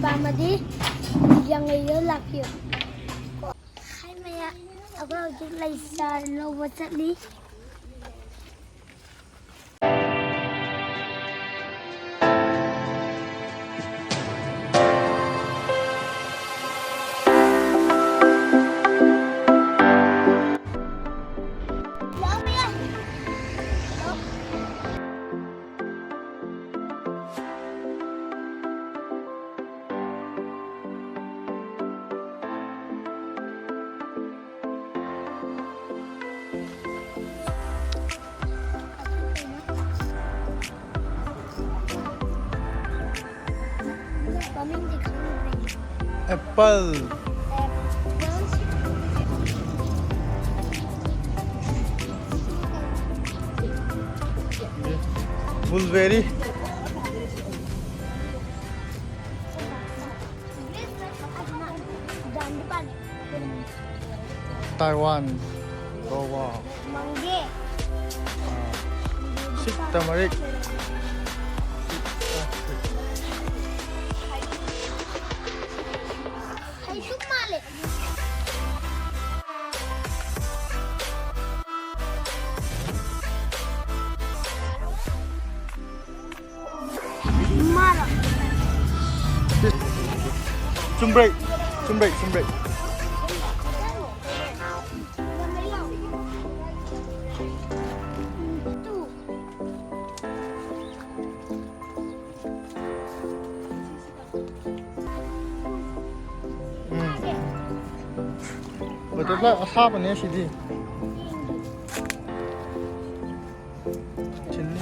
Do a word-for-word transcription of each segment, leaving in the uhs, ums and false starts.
ꯄꯥꯝꯃꯗꯤ ꯌꯥꯡꯂꯩꯗ ꯂꯥꯛꯄꯤꯌꯨ꯫ ꯍꯥꯏ ꯃꯌꯥ, ꯑꯩꯈꯣꯏ ꯍꯧꯖꯤꯛ ꯂꯩ ꯆꯥꯔ ꯂꯧꯕ ꯆꯠꯂꯤ꯫ ꯃꯃꯤꯡꯗꯤ ꯈꯪꯗ꯭ꯔꯦ꯫ Apple. Apple. Blueberry. Taiwan. Guava. ꯃꯪꯒꯦ꯫ ꯁꯤꯛ ꯇꯃꯔꯤꯛ꯫ ꯍꯩꯁꯨ ꯃꯥꯜꯂꯦ꯫ ꯃꯥꯔꯣ? ꯆꯨꯝꯕ꯭ꯔꯩ, ꯆꯨꯝꯕ꯭ꯔꯩ, ꯆꯨꯝꯕ꯭ꯔꯩ꯫ ꯎꯝ꯫ ꯕꯇꯔꯐ꯭ꯂꯥꯏ ꯑꯁꯥꯕꯅꯦ ꯁꯤꯗꯤ꯫ ꯁꯤꯟꯅꯤ꯫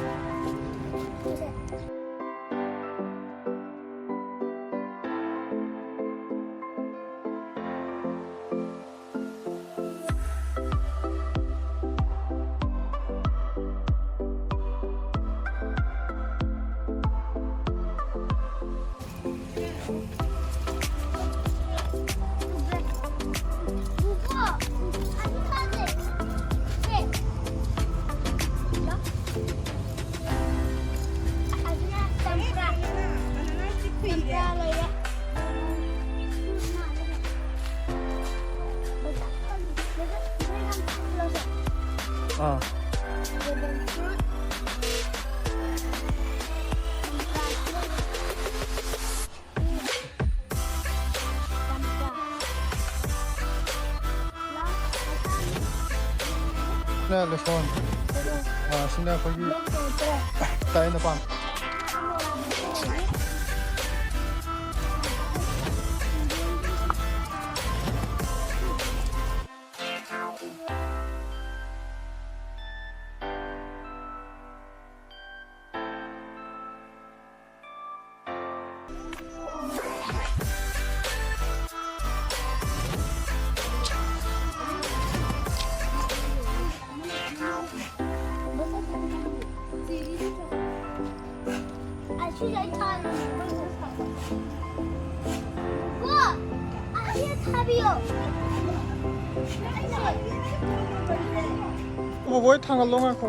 ꯑꯥ꯫ ꯁꯤꯅ ꯂꯦꯁꯣꯟ꯫ ꯑꯥ, ꯁꯤꯅ ꯑꯩꯈꯣꯏꯒꯤ ꯇꯥꯏꯅ ꯄꯥꯝ꯫ ꯑꯁꯤꯁꯦ ꯑꯩ ꯊꯥꯔꯤꯅꯦ꯫ ꯀꯣ, ꯑꯁꯤ ꯊꯥꯕꯤꯌꯣ꯫ ꯕꯣꯕꯣꯏ ꯊꯥꯡꯒꯠꯂꯣ ꯉꯥꯏꯈꯣ꯫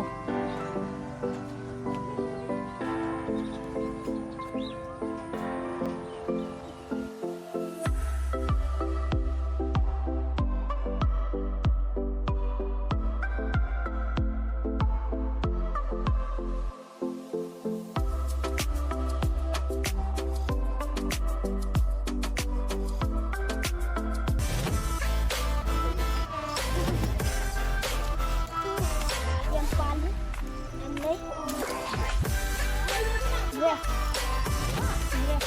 ꯌꯥꯝ ꯄꯥꯜꯂꯤ꯫ ꯌꯥꯝ ꯂꯩ꯫ ꯌꯦ꯫ ꯌꯦ꯫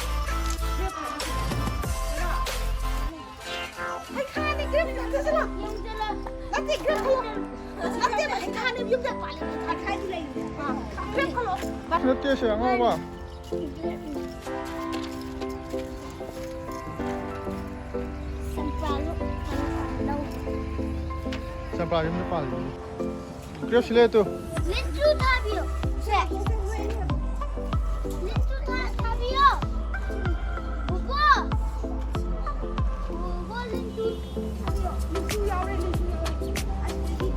ꯍꯩꯈꯥꯅꯦ, grape ꯈꯜꯂꯣ꯫ ꯅꯠꯇꯦ, grape ꯈꯜꯂꯣ꯫ ꯅꯠꯇꯦꯕ, ꯍꯩꯈꯥꯅꯦ, ꯌꯨꯝꯗ ꯄꯥꯜꯂꯤ ꯍꯩꯈꯥ꯫ ꯍꯩꯈꯥꯗꯤ ꯂꯩꯔꯤꯅꯦ꯫ ꯑꯥ, grape ꯈꯜꯂꯣ꯫ ꯅꯠꯇꯦ, ꯁꯦ ꯑꯉꯧꯕ꯫ ꯆꯝꯄ꯭ꯔꯥꯁꯨ ꯂꯧ꯫ ꯆꯝꯄ꯭ꯔꯥ ꯌꯨꯝꯗ ꯄꯥꯜꯂꯤ꯫ Grape ꯁꯤ ꯂꯩ ꯇꯨ꯫ ꯂꯤꯆꯨ ꯊꯥꯕꯤꯌꯣ꯫ ꯁꯦ꯫ ꯂꯤꯆꯨ ꯊꯥ-, ꯊꯥꯕꯤꯌꯣ꯫ ꯕꯨꯕꯣ꯫ ꯕꯨꯕꯣ, ꯂꯤꯆꯨ ꯊꯥꯕꯤꯌꯣ꯫ ꯂꯤꯆꯨ ꯌꯥꯎꯔꯦ, ꯂꯤꯆꯨ ꯌꯥꯎꯔꯦ꯫ ꯑꯁꯤꯗꯒꯤ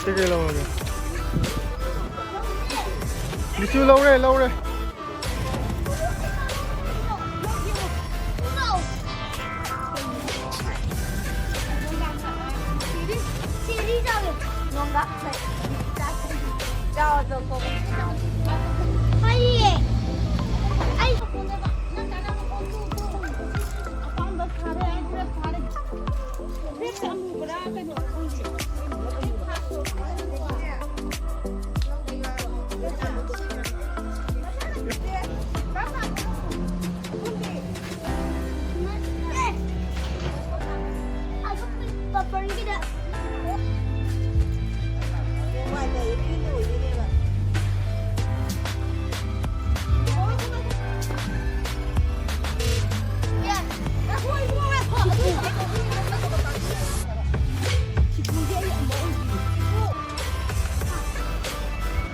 ꯀꯩꯀꯩ ꯂꯧꯔꯒꯦ? ꯃꯤꯆꯨ ꯂꯧꯔꯦ, ꯂꯧꯔꯦ꯫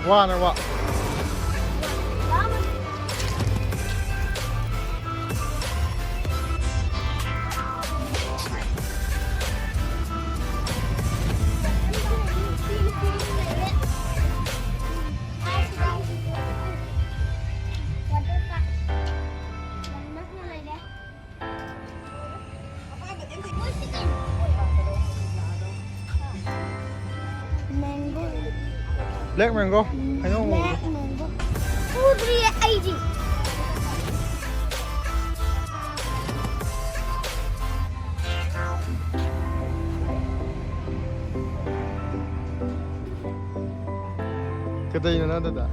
ꯋꯥꯅ ꯋꯥ꯫ Black mango. ꯍꯩꯅꯧ ꯑꯉꯧꯕꯗꯣ꯫ Black mango. ꯎꯗ꯭ꯔꯤꯌꯦ ꯑꯩꯗꯤ꯫ ꯀꯩꯗꯧꯔꯤꯅꯣ ꯅꯪ ꯑꯗꯨꯗ?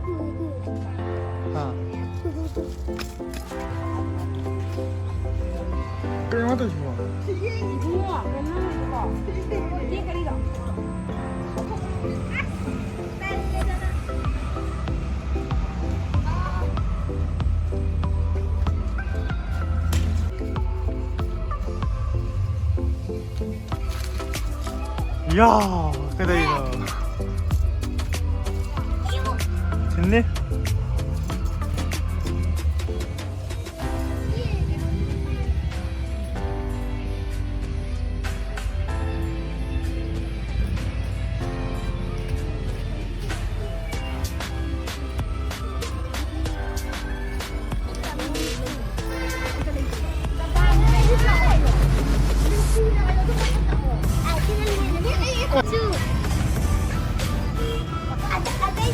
ꯍꯥ? ꯀꯩꯅꯣ ꯇꯧꯔꯤꯁꯤꯕꯣ? ꯏꯕꯨꯡꯉꯣ, ꯀꯩꯅꯣ ꯅꯪ ꯍꯥꯏꯗꯨꯕꯣ? ꯏꯆꯦ ꯀꯔꯤꯗꯣ? ꯌꯥ, ꯀꯩꯗꯧꯔꯤꯅꯣ? ꯁꯤꯟꯅꯤ?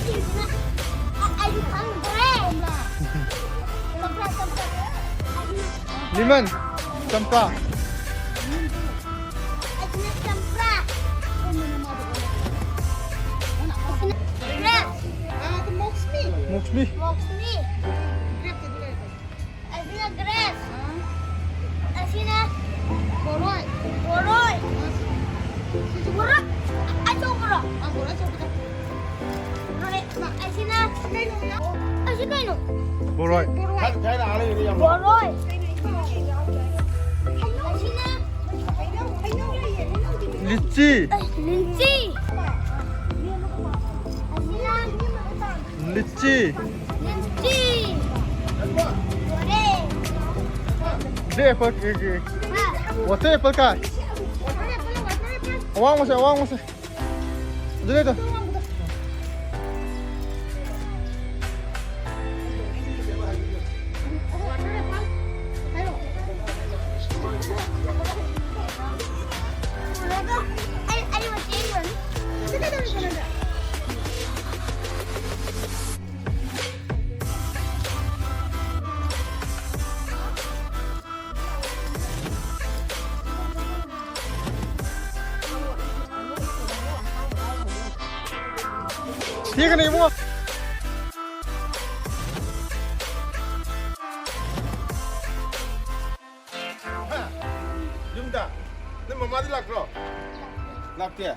ꯑꯩꯁꯨ ꯈꯪꯗ꯭ꯔꯦ꯫ ꯆꯝꯄ꯭ꯔꯥ, ꯆꯝꯄ꯭ꯔꯥ꯫ Lemon, ꯆꯝꯄ꯭ꯔꯥ꯫ ꯑꯁꯤꯅ ꯆꯝꯄ꯭ꯔꯥ꯫ ꯑꯁꯤꯅ ꯃꯣꯛꯁꯃꯤ꯫ ꯃꯣꯛꯁꯃꯤ꯫ ꯃꯣꯛꯁꯃꯤ꯫ ꯑꯁꯤꯅ ꯒ꯭ꯔꯦꯞ꯫ ꯑꯁꯤꯅ ꯕꯣꯔꯣꯏ꯫ ꯕꯣꯔꯣꯏ꯫ ꯕꯣꯔꯣꯏ ꯑꯆꯧꯕꯔꯣ? ꯑꯥ, ꯕꯣꯔꯣꯏ ꯑꯆꯧꯕꯗꯣ꯫ ꯕꯣꯔꯣꯏ꯫ ꯑꯁꯤꯅ ꯀꯩꯅꯣ? ꯑꯁꯤ ꯀꯩꯅꯣ? ꯕꯣꯔꯣꯏ꯫ ꯕꯣꯔꯣꯏ꯫ ꯊꯥꯏꯅ ꯑꯥ ꯂꯩꯕꯗ ꯌꯥꯝ ꯕꯣꯔꯣꯏ꯫ ꯑꯁꯤꯅ ꯂꯤꯆꯤ꯫ ꯂꯤꯆꯤ꯫ ꯑꯁꯤꯅ ꯂꯤꯆꯤ꯫ ꯂꯤꯆꯤ꯫ ꯕ꯭ꯂꯦꯛ ꯑꯦꯄꯜ ꯀꯦ ꯖꯤ꯫ ꯍꯥ? ꯋꯥꯇꯔ ꯑꯦꯄꯜ ꯀꯥꯏ? ꯑꯋꯥꯡꯕꯁꯦ, ꯑꯋꯥꯡꯕꯁꯦ꯫ ꯑꯗꯨ ꯂꯩꯇꯣ꯫ ꯊꯦꯡꯒꯅꯤ ꯏꯕꯨꯡꯉꯣ꯫ ꯍꯥ? ꯌꯨꯝꯗ? ꯅꯪ ꯃꯃꯥꯗꯤ ꯂꯥꯛꯇ꯭ꯔꯣ? ꯂꯥꯛꯇꯦ?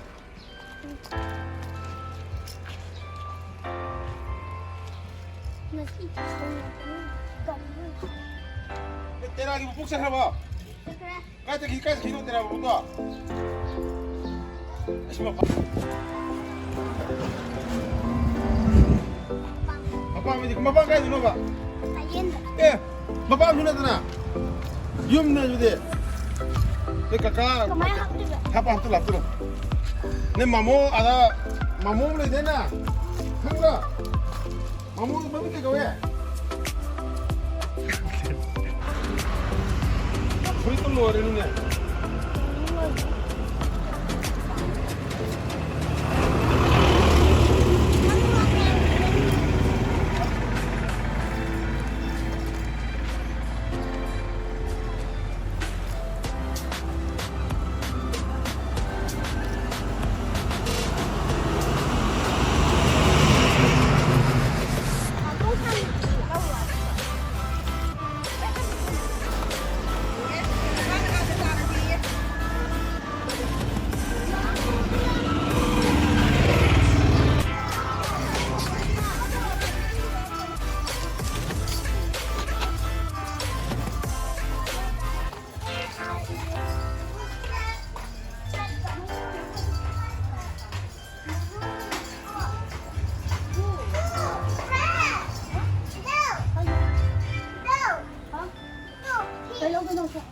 ꯉꯁꯤ ꯇꯨꯏꯁꯟ ꯂꯥꯛꯀꯅꯤ꯫ ꯀꯔꯤꯅꯣ? ꯑꯦ, ꯇꯦꯔꯥꯒꯤ ꯃꯄꯣꯛ ꯆꯠꯈ꯭ꯔꯕꯣ? ꯆꯠꯈ꯭ꯔꯦ꯫ ꯀꯥꯏ ꯆꯠꯈꯤ, ꯀꯥꯏ ꯆꯠꯈꯤꯅꯣ ꯇꯦꯔꯥ ꯃꯄꯣꯛꯇꯣ? ꯑꯁ, ꯃꯄꯥ-, ꯃꯄꯥ ꯃꯤꯗꯤ, ꯃꯄꯥ ꯀꯥꯏꯗꯅꯣꯕ? ꯍꯌꯦꯡꯗ꯫ ꯑꯦ, ꯃꯄꯥꯝꯁꯨ ꯅꯠꯇꯅ ꯌꯨꯝꯅꯦ ꯑꯗꯨꯗꯤ꯫ ꯅꯣꯏ ꯀꯀꯥ ꯀꯃꯥꯏꯅ ꯍꯥꯞꯇꯣꯏꯕ? ꯍꯥꯞꯄ, ꯍꯥꯞꯇꯣ, ꯂꯥꯛꯇꯣꯏꯅꯣ? ꯅꯣꯏ ꯃꯃꯣ ꯑꯗ, ꯃꯃꯣ ꯑꯃ ꯂꯩꯗꯥꯏꯅꯦ? ꯈꯪꯕ꯭ꯔꯥ? ꯃꯃꯣ ꯃꯃꯤꯡ ꯀꯩ ꯀꯧꯋꯦ? ꯐꯨꯔꯤꯠꯇꯨ ꯂꯣꯏꯔꯦꯅꯦ꯫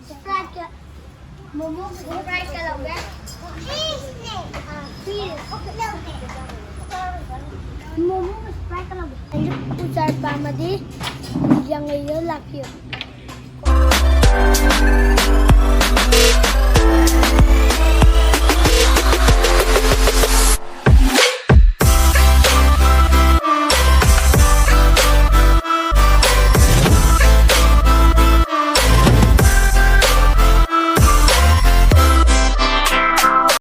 Sprite ꯀ-, ꯃꯣꯃꯣ Sprite ꯀ ꯂꯧꯒꯦ꯫ ꯃꯣꯃꯣ Sprite ꯀ ꯂꯧꯒꯦ꯫ ꯑꯩꯁꯨ ꯎꯆꯥꯔ ꯄꯥꯝꯃꯗꯤ ꯌꯥꯡꯂꯩꯗ ꯂꯥꯛꯄꯤꯌꯨ꯫